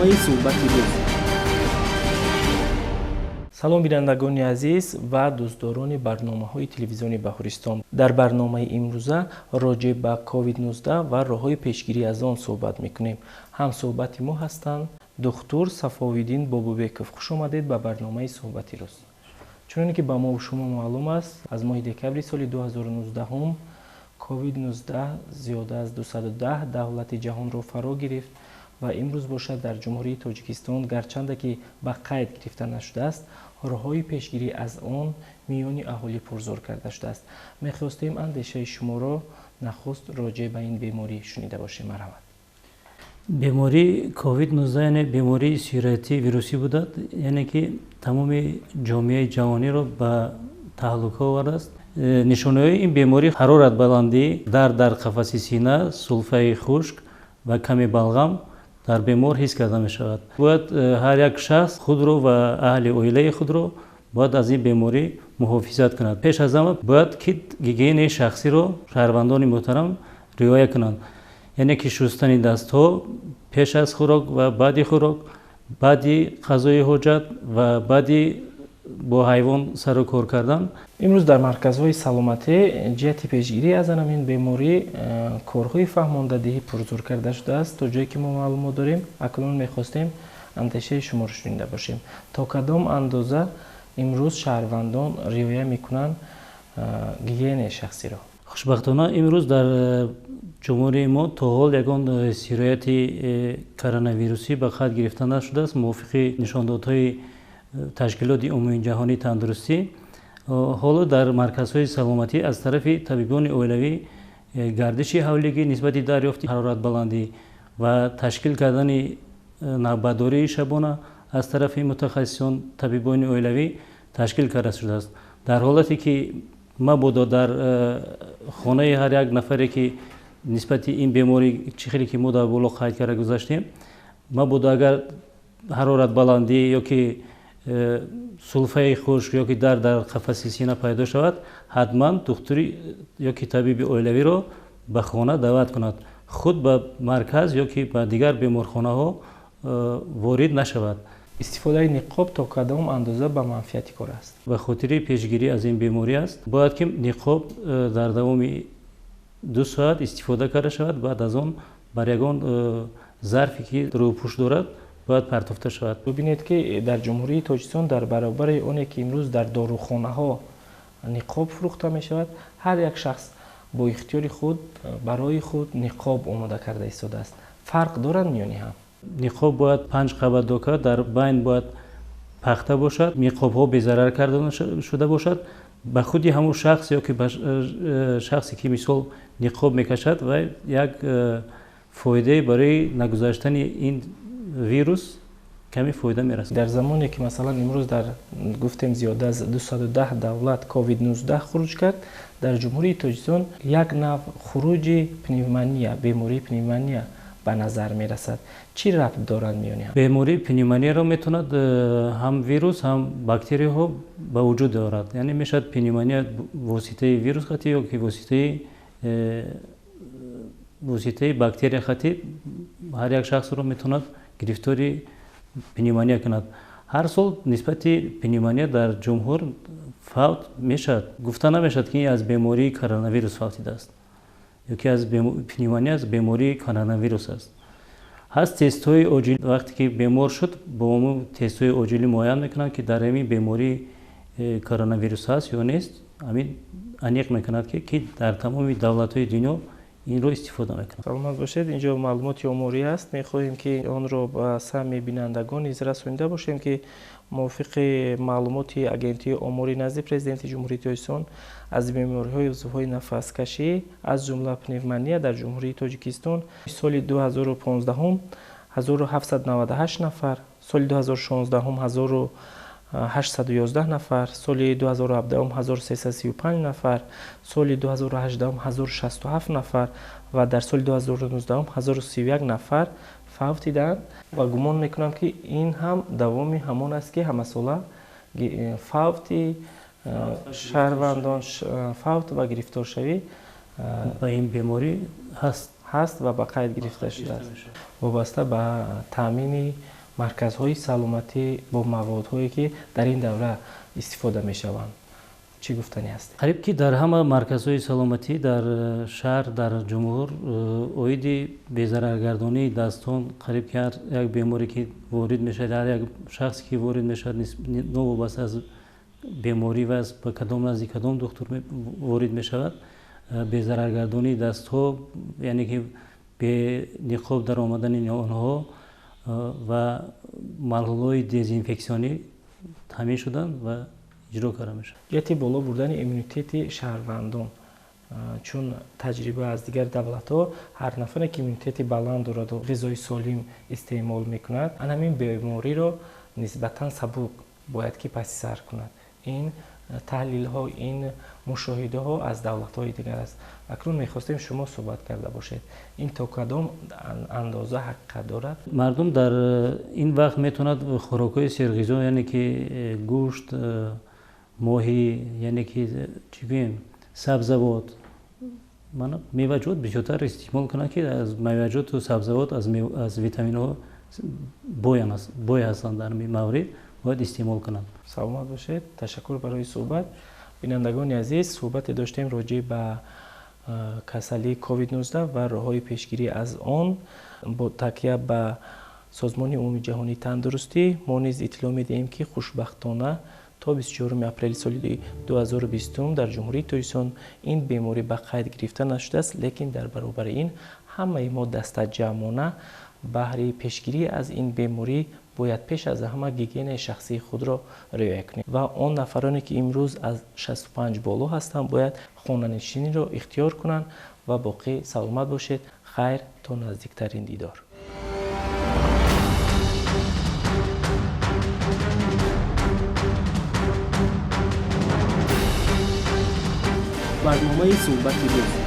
Барномаи «Суҳбати рӯз». Салом, бинандагони азиз ва дӯстдорони барномаҳои телевизиони Баҳористон. Дар барномаи имрӯза роҷеъ ба COVID-19 ва роҳҳои пешгирӣ аз он суҳбат мекунем. Ҳамсуҳбати мо ҳастанд духтур Сафовиддин Бобубеков. Хуш омадед ба барномаи «Суҳбати рӯз». Чуноне ки ба мову шумо маълум аст, аз моҳи декабри соли 2019 COVID-19 зиёда аз 210 давлати ҷаҳонро фаро гирифт ва имрӯз бошад, дар Ҷумҳурии Тоҷикистон, гарчанде ки ба қайд гирифта нашудааст, роҳҳои пешгирӣ аз он миёни аҳолӣ пурзӯр карда шудааст. Мехостем андешаи шуморо нахуст роҷеъ ба ин беморӣ шунида бошем. Марҳамат. Бемории COVID-19, яъне бемории сироятии вирусӣ буда, яъне ки тамоми ҷомеаи ҷаҳониро ба таҳлука овардааст. Нишонаҳои ин беморӣ: ҳарорат баландӣ, дард дар қафаси сина, сулфаи хушк ва ками балғам дар бемор ҳис карда мешавад. Бояд ҳар як шахс худро ва аҳли оилаи худро бояд аз ин беморӣ муҳофизат кунад. Пеш аз ҳама бояд ки гигиенаи шахсиро шаҳрвандони муҳтарам риоя кунанд, яъне ки шустани дастҳо пеш аз хӯрок ва баъди хӯрок, баъди қазои ҳоҷат ва баъди бо ҳайвон сару кор кардан. Имрӯз дар марказҳои саломатӣ ҷиҳати пешгирӣ аз ҳамин беморӣ корҳои фаҳмондадиҳӣ пурзӯр карда шудааст, то ҷое ки мо маълумот дорем. Акнун мехостем андешаи шуморо шунида бошем: то кадом андоза имрӯз шаҳрвандон риоя мекунанд гигиенаи шахсиро? Хушбахтона, имрӯз дар ҷумҳурии мо то ҳол ягон сирояти коронавирусӣ ба қайд гирифта нашудааст. Мувофиқи нишондодҳои Ташкилоти Умумиҷаҳонии тандурустӣ, ҳоло дар марказҳои саломатӣ аз тарафи табибони оилавӣ гардиши ҳавлигӣ нисбати дарёфти ҳароратбаландӣ ва ташкил кардани навбатдории шабона аз тарафи мутахассисон, табибони оилавӣ ташкил карда шудааст. Дар ҳолате ки мабодо дар хонаи ҳар як нафаре ки нисбати ин беморӣ, чӣ хеле ки мо дар боло қайд карда гузаштем, мабодо агар ҳароратбаландӣ ё ки сулфаи хушк ё ки дард дар қафаси сина пайдо шавад, ҳатман духтури ё ки табиби оилавиро ба хона даъват кунад, худ ба марказ ё ки ба дигар беморхонаҳо ворид нашавад. Истифодаи ниқоб то кадом андоза ба манфиати кор аст? Ба хотири пешгирӣ аз ин беморӣ аст. Бояд ки ниқоб дар давоми 2 соат истифода карда шавад, баъд аз он бар ягон зарфе ки рӯпӯш дорад, бояд партофта шавад. Бибинед, ки дар Ҷумҳурии Тоҷикистон, дар баробари оне ки имрӯз дар дорухонаҳо ниқоб фурӯхта мешавад, ҳар як шахс бо ихтиёри худ барои худ ниқоб омода карда истодааст. Фарқ доранд миёни ҳам? Ниқоб бояд панҷ қабат дока, дар байн бояд пахта бошад, ниқобҳо безарар карда шуда бошад. Ба худи ҳамун шахс ё ки ба шахсе ки, мисол, ниқоб мекашад, ва як фоидае барои нагузаштани ин вирус каме фоида мерасад. Дар замоне ки, масалан, имрӯз дар гуфтем, зиёда аз 210 давлат COVID-19 хуруҷ кард, дар Ҷумҳурии Тоҷикистон як нав хуруҷи пневмония, бемории пневмония ба назар мерасад. Чӣ рабт доранд миёни ҳам? Бемории пневмонияро метавонад ҳам вирус, ҳам бактерияҳо ба вуҷуд орад. Яъне мешавад пневмония воситаи вирус хати ё ки воситаи бактерия хати ҳар як шахсро метавонад гирифтори пневмония кунад. Ҳар сол нисбати пневмония дар ҷумҳур фавт мешавад. Гуфта намешавад, ки ин аз бемории коронавирус фавтидааст ё ки аз пневмония аз бемории коронавирус аст. Ҳаст тестҳои оҷил, вақте ки бемор шуд, бо ҳамун тестҳои оҷилӣ муайян мекунанд, ки дар ҳамин бемории коронавирус ҳаст ё нест. Ҳамин аниқ мекунад, ки дар тамоми давлатҳои дунё инро истифода мекунанд. Саломат бошед. Инҷо маълумоти оморӣ аст, мехоҳем, ки онро ба самъи бинандагон низ расонида бошем, ки мувофиқи маълумоти Агентии оморӣ назди Президенти Ҷумҳурии Тоҷикистон, аз бемориҳои узвҳои нафаскашӣ, аз ҷумла пневмония, дар Ҷумҳурии Тоҷикистон соли 2015 1798 нафар, соли 2016 1811 нафар, соли 2017 1335 нафар, соли 2018 1067 нафар ва дар соли 2019 1031 нафар фавтиданд. Ва гумон мекунам, ки ин ҳам давоми ҳамон аст, ки ҳамасола фавти шаҳрвандон, фавт ва гирифторшавӣ ба ин беморӣ ҳаст. Ҳаст ва ба қайд гирифта шудааст. Вобаста ба таъмини Марказҳои саломатӣ бо маводҳое, ки дар ин давра истифода мешаванд, чӣ гуфтанӣ ҳастед? Қариб ки дар ҳама марказҳои саломатӣ дар шаҳр, дар ҷумҳур оиди безараргардонии дастон қариб ки ҳар як беморе ки ворид мешавад, ҳар як шахсе ки ворид мешавад, новобаста аз беморӣ ва ба кадом назди кадом духтур ворид мешавад, безараргардонии дастҳо, яъне ки бениқоб дар омадани онҳо ва маҳлулҳои дезинфексионӣ таъмин шуданд ва иҷро карда мешавад. Ҷиҳати боло бурдани иммунитети шаҳрвандон, чун таҷриба аз дигар давлатҳо, ҳар нафаре ки иммунитети баланд дораду ғизои солим истеъмол мекунад, ан ҳамин бемориро нисбатан сабук бояд ки паси сар кунад. Ин таҳлилҳо, ин мушоҳидаҳо аз давлатҳои дигар аст. Акнун мехостем шумо суҳбат карда бошед, ин то кадом андоза ҳақиқат дорад? Мардум дар ин вақт метавонад хӯрокҳои серғизо, яъне ки гӯшт, моҳӣ, яъне ки чӣ гӯем, сабзавот, меваҷот бисёртар истеъмол кунад, ки аз меваҷоту сабзавот аз витаминҳо бой ҳастанд, дар маврид бояд истеъмол кунанд. Саломат бошед, ташаккур барои суҳбат. Бинандагони азиз, суҳбате доштем роҷеъ ба касалии COVID-19 ва роҳҳои пешгирӣ аз он бо такя ба Созмони Умумиҷаҳонии тандурустӣ. Мо низ иттилоъ медиҳем, ки хушбахтона то 24 апрели соли 2020 дар Ҷумҳурии Тоҷикистон ин беморӣ ба қайд гирифта нашудааст, лекин дар баробари ин ҳамаи мо дастаҷамъона баҳри пешгирӣ аз ин беморӣ бояд пеш аз ҳама гигиенаи шахсии худро риоя кунем ва он нафароне, ки имрӯз аз 65 боло ҳастанд, бояд хонанишиниро ихтиёр кунанд ва боқӣ саломат бошед. Хайр, то наздиктарин дидор. Барномаи суҳбати рӯз.